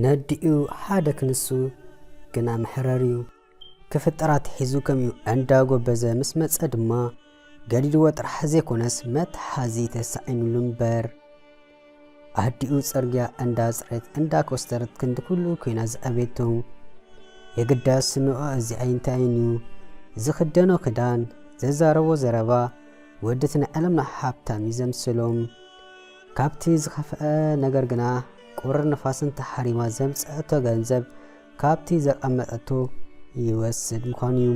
ነዲኡ ሓደ ክንሱ ግና መሕረር እዩ። ክፍጠራት ሒዙ ከምኡ እንዳጎበዘ ምስ መጸ ድማ ገዲድዎ ጥራሕ ዘይኮነስ መትሓዚ ተሳዒኑሉ እምበር። ኣዲኡ ጽርግያ እንዳጽረየት እንዳኮስተረት ክንዲ ኩሉ ኮይና ዝኣበየቶ። የግዳስ ንኦ እዚ ኣይንታይን እዩ። ዝኽደኖ ክዳን፣ ዘዛረቦ ዘረባ ወድቲ ናይ ዓለምና ሃብታም እዩ ዘምስሎም። ካብቲ ዝኸፍአ ነገር ግና ቁርን ንፋስን ተሓሪማ ዘምጸአቶ ገንዘብ ካብቲ ዘቐመጠቶ ይወስድ ምዃኑ እዩ።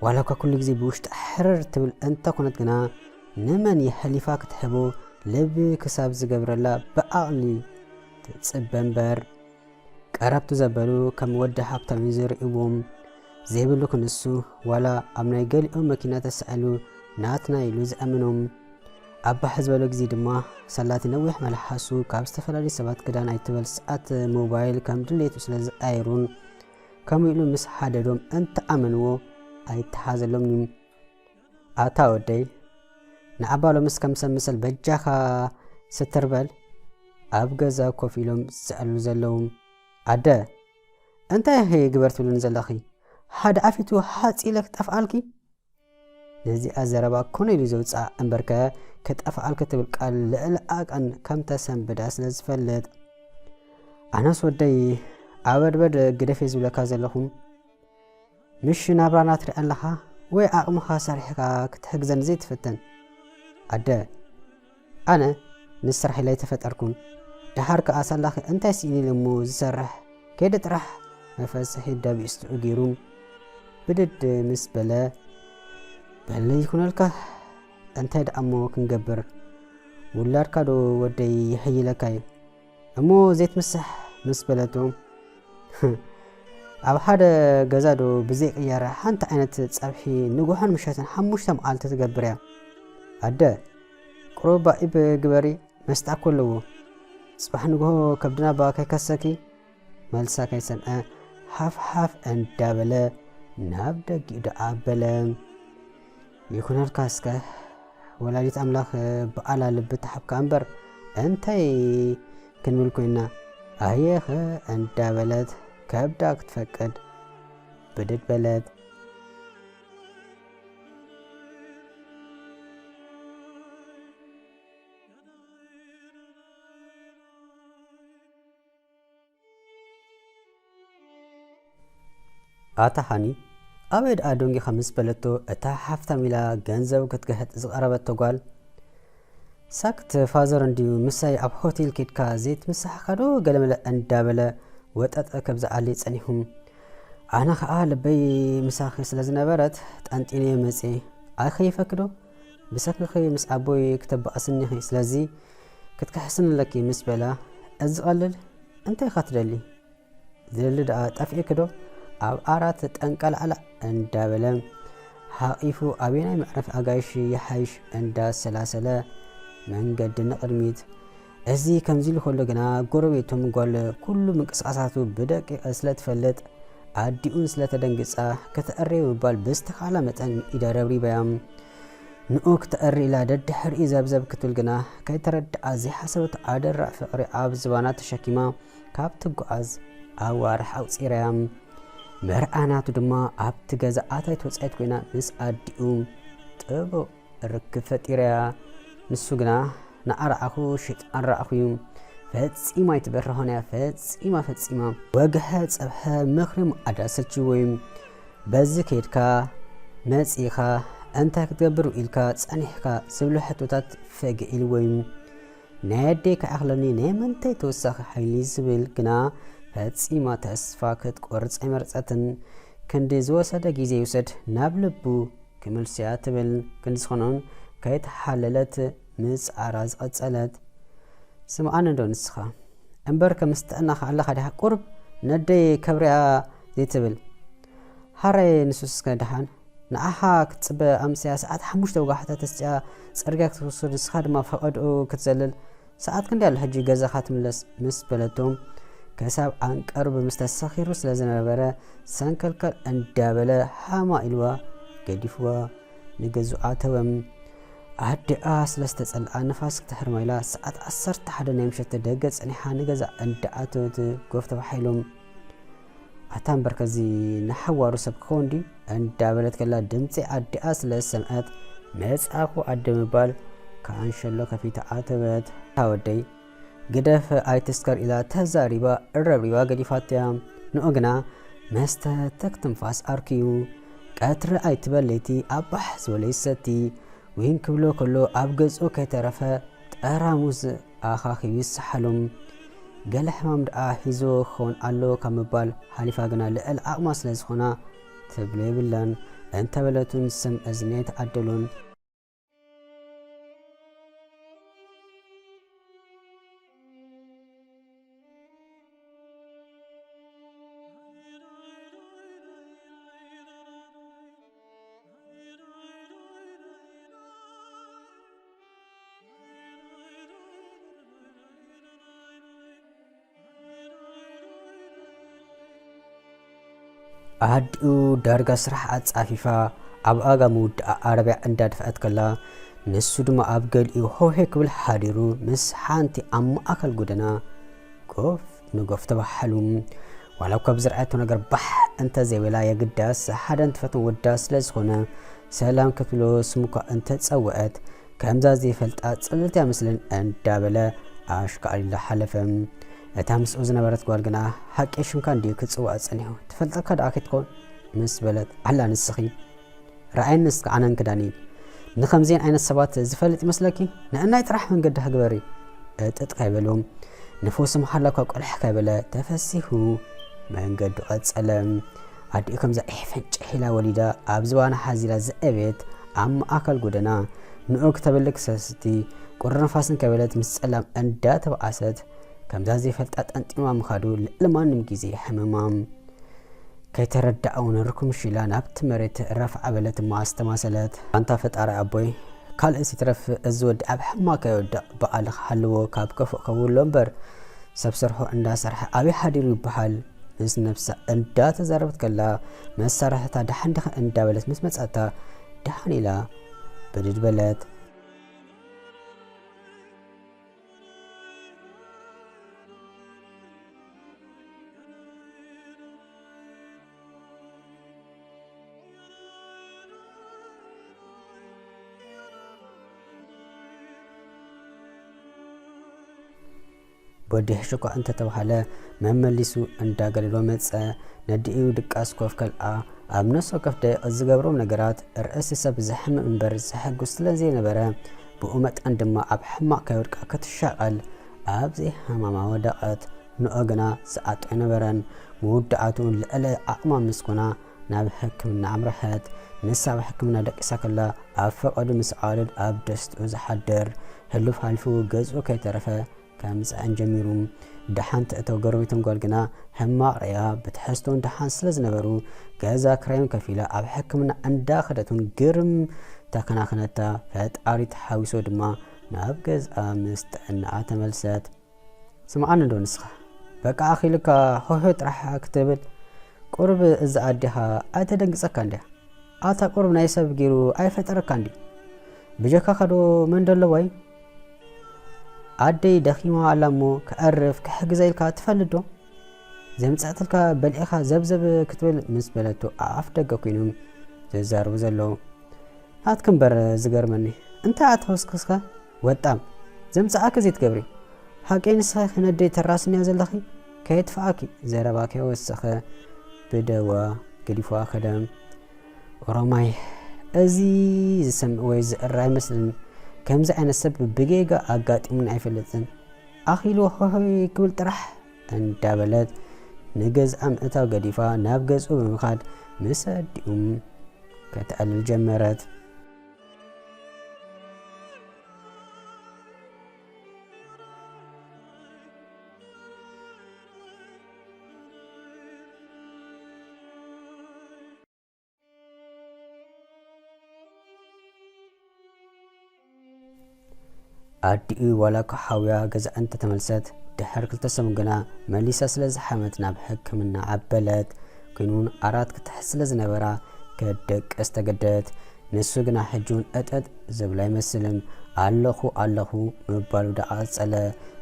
ዋላ እኳ ኩሉ ግዜ ብውሽጢ ሕርር ትብል እንተኾነት ግና ንመን የሕሊፋ ክትሕቦ ልቢ ክሳብ ዝገብረላ ብዓቕሊ ትጽበ እምበር። ቀረብቱ ዘበሉ ከም ወዲ ሃብታም እዩ ዝርእይዎም። ዘይብሉ ክንሱ ዋላ ኣብ ናይ ገሊኦም መኪና ተሳኢሉ ናትና ኢሉ ዝኣምኖም። ኣብ ባሕ ዝበሎ ግዜ ድማ ሰላቲ ነዊሕ መልሓሱ ካብ ዝተፈላለዩ ሰባት ክዳን ኣይትበል ሰዓት ሞባይል ከም ድሌቱ ስለ ዝኣይሩን ከምኡ ኢሉ ምስ ሓደዶም እንተኣመንዎ ኣይተሓዘሎምን እዩ። ኣታ ወደይ ንዓባ ሎምስ ከም ሰብ ምሰል በጃኻ ስትር በል። ኣብ ገዛ ኮፍ ኢሎም ዝስዕሉ ዘለዉ። ኣደ እንታይ ኢኺ ግበር ትብልኒ ዘለኺ? ሓደ ኣፊቱ ሃጽ ኢለ ክጠፍኣልኪ? ነዚኣ ዘረባ ኮነ ኢሉ ዘውፅኣ እምበርከ ክጠፍኣልኪ ትብል ቃል ልዕሊ ዓቐን ከም ተሰንብዳ ስለ ዝፈልጥ። ኣነስ ወደይ ኣበድበድ ግደፍ እየ ዝብለካ ዘለኹ። ምሽ ናብራና ትርኢ ኣለኻ ወይ ዓቕምኻ ሰሪሕካ ክትሕግዘኒ ዘይትፍትን? ኣደ ኣነ ንስራሕ ኢለ ኣይተፈጠርኩን። ደሓር ከኣ ሳላኺ እንታይ ስኢኒ ኢሉ እሞ ዝሰርሕ ከይደ ጥራሕ መፈስሒ ደቢስቱዑ ገይሩ ብድድ ምስ በለ በለ ይኹነልካ እንታይ ደኣ እሞ ክንገብር ውላድካ ዶ ወደይ ይሕይለካ እዩ እሞ ዘይትምስሕ ምስ በለቱ ኣብ ሓደ ገዛ ዶ ብዘይ ቅያረ ሓንቲ ዓይነት ጸብሒ ንጉሖን ምሸትን ሓሙሽተ መዓልቲ ትገብር እያ ኣደ ቁሩብ ባኢብ ግበሪ መስጣ እኮ ኣለዎ ጽባሕ ንግሆ ከብድና ባ ከይከሰኪ መልሳ ከይሰምዐ ሓፍ ሓፍ እንዳበለ ናብ ደጊኡ ደኣ ኣበለ። ይኹነልካ እስከ ወላዲት ኣምላኽ በዓላ ልቢ ትሃብካ እምበር እንታይ ክንብል ኮይና ኣየኸ እንዳበለት ከብዳ ክትፈቅድ ብድድ በለት። ኣታ ሃኒ ኣበይ ደኣ ደንጊኻ ምስ በለቶ እታ ሓፍታም ኢላ ገንዘብ ክትግሕጥ ዝቐረበቶ ጓል ሳክት ፋዘር እንድዩ ምሳይ ኣብ ሆቴል ኬድካ ዘይትምሳሕካ ዶ ገለመለ እንዳበለ ወጠጠ ከብዝዓለይ ጸኒሑ ኣነ ኸኣ ልበይ ምሳኺ ስለ ዝነበረት ጠንጢነ መጽየ ኣይኸይፈኪ ዶ ብሰንክኺ ምስ ኣቦይ ክተባእስኒ ኢኺ ስለዚ ክትክሕስኒ ኣለኪ ምስ በላ እዚ ቀልል እንታይ ኢኻ ትደሊ ዝደሊ ደኣ ጠፊእኪ ዶ ኣብ ዓራት ጠንቀላዕላዕ እንዳበለ ሓቒፉ ኣበየናይ መዕረፊ ኣጋይሽ ይሓይሽ እንዳሰላሰለ መንገዲ ንቕድሚት እዚ ከምዚ ኢሉ ከሎ ግና ጎረቤቶም ጓል ኩሉ ምንቅስቓሳቱ ብደቂቕ ስለ ትፈልጥ ኣዲኡን ስለ ተደንግጻ ከተዕርዮ ብምባል ብዝተኻእላ መጠን ኢዳ ረብሪባያ ንኡ ክተዕሪ ኢላ ደድሕሪኡ ዘብዘብ ክትብል ግና ከይተረድኣ ዘይሓሰበቶ ኣደራዕ ፍቕሪ ኣብ ዝባና ተሸኪማ ካብ ትጓዓዝ ኣዋርሕ ኣቑጺራያ። መርዓ ናቱ ድማ ኣብቲ ገዛ ኣታይት ወጻኢት ኮይና ምስ ኣዲኡ ጥቡቕ ርክብ ፈጢራያ። ንሱ ግና ንዓ ረኣኹ ሽጣን ረኣኹ እዩ። ፈጺማ ኣይትበርሆን እያ፣ ፈጺማ ፈጺማ። ወግሐ ጸብሐ ምኽሪ መኣዳ ሰልችዎ እዩ። በዚ ከይድካ መጺኻ እንታይ ክትገብር ውዒልካ ጸኒሕካ ዝብሉ ሕቶታት ፈግእ ኢልዎ እዩ። ናይ ኣደይ ክኣኽለኒ ናይ መንታይ ተወሳኺ ሓይሊ ዝብል ግና ፈጺማ ተስፋ ክትቆርጽ ኣይመረጸትን። ክንዲ ዝወሰደ ግዜ ይውሰድ ናብ ልቡ ክምልስያ ትብል። ክንዲ ዝኾነውን ከይተሓለለት ምጽዓራ ዝቐጸለት። ስምዓኒ እንዶ ንስኻ እምበርከ ምስ ጥዕናኻ ኣለኻ ዲኻ ቁሩብ ነደይ ከብርያ ዘይትብል? ሓራይ ንሱስ እስከ ደሓን ንዓኻ ክትጽበ ኣምስያ ሰዓት ሓሙሽተ ወጋሕታ ተስጢኣ ጽርግያ ክትወስድ ንስኻ ድማ ፈቐድኡ ክትዘልል ሰዓት ክንደይ ኣሎ ሕጂ ገዛኻ ትምለስ ምስ በለቶ ክሳብ ዓንቀሩ ብምስተ ሰኺሩ ስለ ዝነበረ ሰንከልከል እንዳበለ ሃማ ኢልዋ ገዲፍዋ ንገዝኡ ኣተወ። ኣዲኣ ስለ ዝተጸልኣ ንፋስ ክትሕርማ ኢላ ሰዓት ዓሰርተ ሓደ ናይ ምሸት ደገ ጸኒሓ ንገዛ እንዳኣተወት ጎፍ ተባሒሎም። ኣታ እምበር ከዚ ንሓዋሩ ሰብ ክኸውን ድዩ? እንዳበለት ከላ ድምጺ ኣዲኣ ስለ ዝሰምዐት መጻእኩ ኣደ ምባል ካንሸሎ ከፊታ ኣተወት። ኣታ ወደይ ግደፍ ኣይትስከር ኢላ ተዛሪባ እረብሪባ ገዲፋትያ። ንኡ ግና መስተ ተክ ትንፋስ ኣርክዩ ቀትሪ ኣይትበል ለይቲ ኣባሕ ዝበለ ይሰቲ ዊን ክብሎ ከሎ ኣብ ገጹ ከይተረፈ ጠራሙዝ ኣኻኺቡ ይሰሓሎም። ገለ ሕማም ደኣ ሒዞ ክኸውን ኣሎ ካብ ምባል ሓሊፋ ግና ልዕሊ ዓቕማ ስለ ዝኾና ትብሎ የብላን። እንተበለቱን ስም እዝኒ ኣይተዓደሎን። ኣዲኡ ዳርጋ ስራሕ ኣጻፊፋ ኣብ ኣጋ ምውድኣ ዓረብያ እንዳደፍኣት ከላ፣ ንሱ ድማ ኣብ ገሊኡ ሆሄ ክብል ሓዲሩ ምስ ሓንቲ ኣብ ማእከል ጎደና ጎፍ ንጎፍ ተባሓሉ። ዋላ እኳ ብዝረኣየቶ ነገር ባሕ እንተዘይበላ፣ የግዳስ ሓደን ትፈትን ወዳ ስለ ዝኾነ ሰላም ክትብሎ ስሙ እኳ እንተጸውዐት፣ ከምዛ ዘይፈልጣ ጽልልቲ ኣይመስልን እንዳበለ ኣሽካዕሊሉ ሓለፈ። እታ ምስኡ ዝነበረት ጓል ግና፣ ሓቂ ሽምካ እንድዩ ክጽውዖ ጸኒሑ፣ ትፈልጠካ ደኣ ከይትኮን ምስ በለት፣ ኣላ ንስኺ ረኣየኒ እስከ ኣነን ክዳንይን ንኸምዚአን ዓይነት ሰባት ዝፈልጥ ይመስለኪ? ንዕናይ ጥራሕ መንገድኺ ግበሪ። እጥጥ ከይበሉ ንፉስ መሓላ እኳ ቆልሕ ከይበለ ተፈሲሑ መንገዱ ቀጸለ። ኣዲኡ ከምዛ ዒሕ ፈንጭሕ ኢላ ወሊዳ ኣብ ዝባና ሓዚላ ዘዕበየት ኣብ ማእከል ጎደና ንኡ ክተብሊ ክሰስቲ ቁሪ ንፋስን ከይበለት ምስ ጸላም እንዳተባኣሰት ከምዛ ዘይፈልጣ ጠንጢንዋ ምኻዱ ልዕሊ ማንም ግዜ የሕምማ። ከይተረድኣ እውን ርኩም ሽላ ናብቲ መሬት ረፍዓ በለት እሞ ኣስተማሰለት። ኣንታ ፈጣሪ ኣቦይ፣ ካልእስ ይትረፍ እዚ ወዲ ኣብ ሕማቕ ከይወድቕ ብቓልኻ ሓልዎ፣ ካብ ክፉእ ከውሎ እምበር ሰብ ስርሑ እንዳሰርሐ ኣበይ ሓዲሩ ይበሃል። ምስ ነብሳ እንዳተዛረበት ከላ መሳርሕታ ደሓን ዲኻ እንዳበለት ምስ መጻታ ደሓን ኢላ ብድድ በለት። በዲሕ ሽኳ እንተተባህለ መመሊሱ እንዳገለሎ መጸ። ነዲኡ ድቃስ ኮፍ ከልኣ ኣብ ነፍሲ ወከፍ ደቂቕ ዝገብሮም ነገራት ርእሲ ሰብ ዘሕምም እምበር ዘሐጉስ ስለ ዘይነበረ፣ ብኡ መጠን ድማ ኣብ ሕማቕ ከይወድቃ ክትሻቐል ኣብ ዘይሃማማ ወደቐት። ንኦ ግና ዝኣጦ ኣይነበረን። መወዳእትኡ ልዕሊ ዓቕማ ምስ ኮና ናብ ሕክምና ኣምርሐት። ንሳ ኣብ ሕክምና ደቂሳ ከላ ኣብ ፈቐዱ ምስ ዓዋልድ ኣብ ደስትኡ ዝሓድር ህሉፍ ሓሊፉ ገዝኡ ከይተረፈ ከምጽዐን ጀሚሩ። ደሓን ትእተው ጎረቤቶም ጓል ግና ሕማቕ ርእያ ብትሕዝቶን ደሓን ስለ ዝነበሩ ገዛ ክራዮም ከፊላ ኣብ ሕክምና እንዳኸደት እውን ግርም ተከናኸነታ። ፈጣሪ ተሓዊሶ ድማ ናብ ገዝኣ ምስ ጥዕናኣ ተመልሰት። ስምዓኒ ዶ ንስኻ? በቃ ኣኺሉካ ሆሆ ጥራሕ ክትብል ቁሩብ እዛ ኣዴኻ ኣይተደንግጸካ እንድያ። ኣታ ቁሩብ ናይ ሰብ ገይሩ ኣይፈጠረካ እንድዩ። ብጀካኻ ዶ መን ዶ ኣለዋይ? ኣደይ ደኺማ ኣላ እሞ ክዕርፍ ክሕግዛ ኢልካ ትፈልጥ ዶ? ዘምጻእትልካ በሊዕኻ ዘብዘብ ክትብል ምስ በለቶ ኣፍ ደገ ኮይኖም ዘዛርቡ ዘለዉ። ናትኪ እምበር ዝገርመኒ፣ እንታይ ኣተወስክስካ? ወጣም፣ ዘምጻኣኪ ዘይትገብሪ። ሓቀይ ንስኺ ክነደይ ተራስንያ ዘለኺ? ከየጥፍኣኪ። ዘረባ ከይወሰኸ ብደዋ ገዲፍዋ ከደ። ኦሮማይ፣ እዚ ዝሰምዕ ወይ ዝእረ ኣይመስልን። ከምዚ ዓይነት ሰብ ብጌጋ ኣጋጢሙኒ ኣይፈልጥን። ኣኺሉ ሆሆይ ክብል ጥራሕ እንዳበለት ንገዝኣ ምእታው ገዲፋ ናብ ገዝኡ ብምኻድ ምስ ኣዲኡ ከተዕልል ጀመረት። ኣዲኡ ዋላ እኳ ሓውያ ገዛ እንተተመልሰት፣ ድሕሪ ክልተ ሰሙን ግና መሊሳ ስለ ዝሓመት ናብ ሕክምና ኣበለት። ኮይኑ እውን ኣራት ክትሕዝ ስለ ዝነበራ ክደቅስ ተገደደት። ንሱ ግና ሕጂ እውን እጠጥ ዝብሎ ኣይመስልን። ኣለኹ ኣለኹ ምባሉ ደኣ ቀጸለ።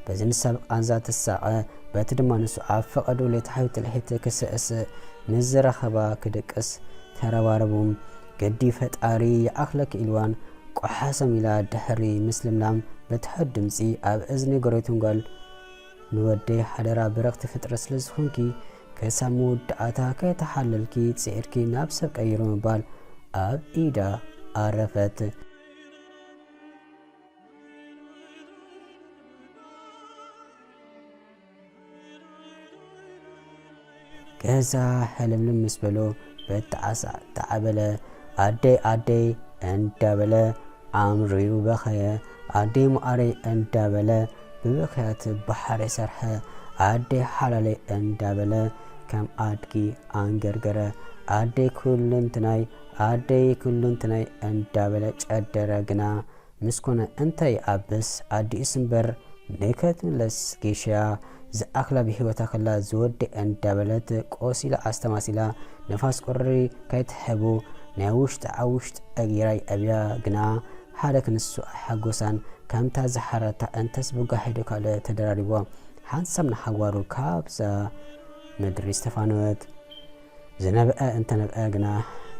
በዚ ንሳ ብቃንዛ ትሳቐ፣ በቲ ድማ ንሱ ኣብ ፈቐዶ ለይታዊ ትልሒት ክስእስእ፣ ምስ ዝረኸባ ክድቅስ ተረባረቡ። ግዲ ፈጣሪ ይኣኽለኪ ኢልዋን ቆሓሰም ኢላ ድሕሪ ምስልምላም ብትሑት ድምጺ ኣብ እዝኒ ጎረቤቶም ጓል፣ ንወደይ ሓደራ በረኽቲ ፍጥረት ስለ ዝኾንኪ፣ ክሳብ መወዳእታ ከይተሓለልኪ ጽዒርኪ ናብ ሰብ ቀይሩ ምባል ኣብ ኢዳ ኣረፈት። ገዛ ሕልምልም ምስ በሎ በተዓሳዕ ተዓበለ። ኣደይ ኣደይ እንዳበለ ኣምሪሩ በኸየ። ኣደይ መዓረይ እንዳበለ ብብኽያት ባሕሪ ሰርሐ። ኣደይ ሓላለይ እንዳበለ ከም ኣድጊ ኣንገርገረ። ኣደይ ኩልንትናይ፣ ኣደይ ኩልንትናይ እንዳበለ ጨደረ። ግና ምስ ኮነ እንታይ ኣብስ ኣዲኡስ እምበር ንከትምለስ ጌሻ ዝኣኽላ ብህይወታ ከላ ዝወዲ እንዳበለት ቆሲላ ኣስተማሲላ ንፋስ ቁሪ ከይትሕቡ ናይ ውሽጢ ኣብ ውሽጢ ኣጊራ ይኣብያ። ግና ሓደ ክንሱ ኣይሓጎሳን። ከምታ ዝሓረታ እንተስ ብጓሂ ዶ ካልእ ተደራሪቦ ሓንሳብ ንሓዋሩ ካብዛ ምድሪ ዝተፋነወት። ዝነብዐ እንተነብዐ ግና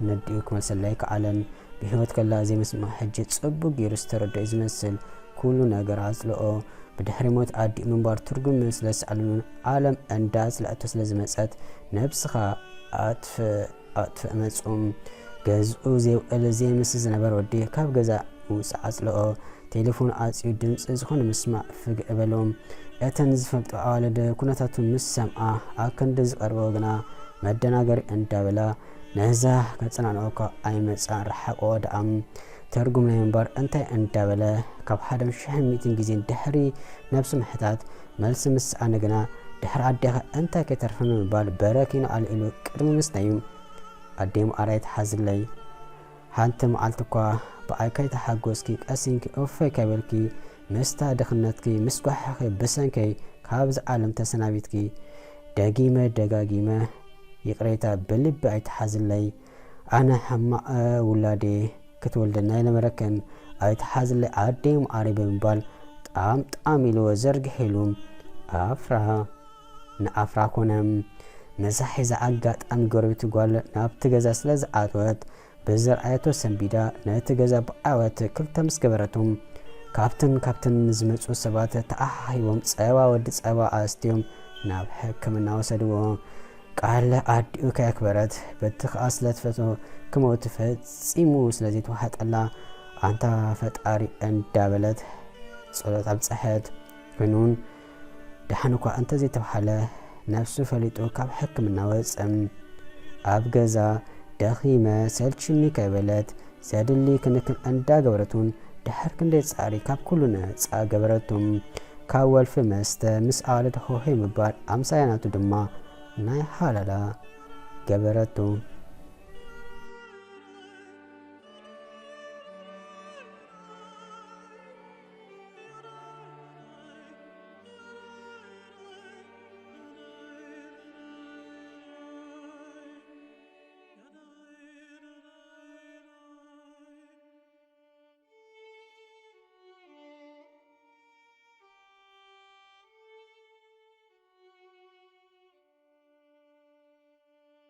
ነዲኡ ክመልሰላ ኣይከኣለን። ብህይወት ከላ ዘይምስምዑ ሕጂ ጽቡቕ ገይሩ ዝተረድኦ እዩ ዝመስል። ኩሉ ነገር ኣጽልኦ። ብድሕሪ ሞት ኣዲኡ ምንባር ትርጉም ስለ ዝሰኣነሉን ዓለም እንዳጽልኣቶ ስለ ዝመጸት ነብስኻ ኣጥፍእ ኣጥፍእ መጹ። ገዝኡ ዘይውዕል ዘይምስእ ዝነበረ ወዲ ካብ ገዛ ምውጻእ ኣጽልኦ። ቴሌፎን ኣጽዩ ድምጺ ዝኾነ ምስማዕ ፍግእ በሎም። እተን ዝፈልጦ ኣዋልድ ኩነታቱ ምስ ሰምዓ ኣብ ክንዲ ዝቐርበኦ ግና መደናገሪ እንዳበላ ነዛ ከጸናንዖ እኳ ኣይመጻን ረሓቆ ደኣ። ትርጉም ናይ ምንባር እንታይ እንዳበለ ካብ ሓደ ሽሕን ሚእትን ግዜ ድሕሪ ነብሱ ምሕታት መልሲ ምስ ሰኣነ ግና ድሕሪ ኣዴኻ እንታይ ከይተርፈኒ ምባል በረኪኑ ኣልዒሉ ቅድሚ ምስናዩ ኣዴ መዓረይ ትሓዝለይ። ሓንቲ መዓልቲ እኳ ብኣይ ከይተሓጎስኪ ቀሲንኪ እፎይ ከይበልኪ ምስታ ድኽነትኪ ምስ ጓሕኺ ብሰንከይ ካብዚ ዓለም ተሰናቢትኪ ደጊመ ደጋጊመ ይቕሬታ ብልቢ ኣይትሓዝለይ። ኣነ ሕማቕ ውላዴ ክትወልደና ኣይነበረክን ኣይትሓዝለይ ኣዴ መዓረይ ብምባል ጣም ጣም ኢልዎ ዘርጊሑ ኢሉ ኣፍራ ንኣፍራ ኮነ። ነዛ ሒዛ ኣጋጣሚ ጎረቤት ጓል ናብቲ ገዛ ስለ ዝኣተወት ብዝረኣየቶ ሰንቢዳ ነቲ ገዛ ብዓወት ክልተ ምስ ገበረቶም ካብትን ካብትን ዝመጹ ሰባት ተኣኻኺቦም ጸባ ወዲ ጸባ ኣስትዮም ናብ ሕክምና ወሰድዎ። ቃል ኣዲኡ ከየክበረት በቲ ከኣ ስለ ትፈትዎ ክመውት ፈጺሙ ስለ ዘይተዋሓጠላ ኣንታ ፈጣሪ እንዳበለት ጸሎት ኣብጸሐት። ኮይኑ እውን ደሓን እኳ እንተዘይተባህለ ነብሱ ፈሊጡ ካብ ሕክምና ወጸ። ኣብ ገዛ ደኺመ ሰልችኒ ከይበለት ዘድሊ ክንክን እንዳገበረቱን ድሕር ክንደይ ጻዕሪ ካብ ኩሉ ነጻ ገበረቱም። ካብ ወልፊ መስተ ምስ ኣዋልድ ሆሄ ምባል ኣምሳያ ናቱ ድማ ናይ ሓላላ ገበረቱ።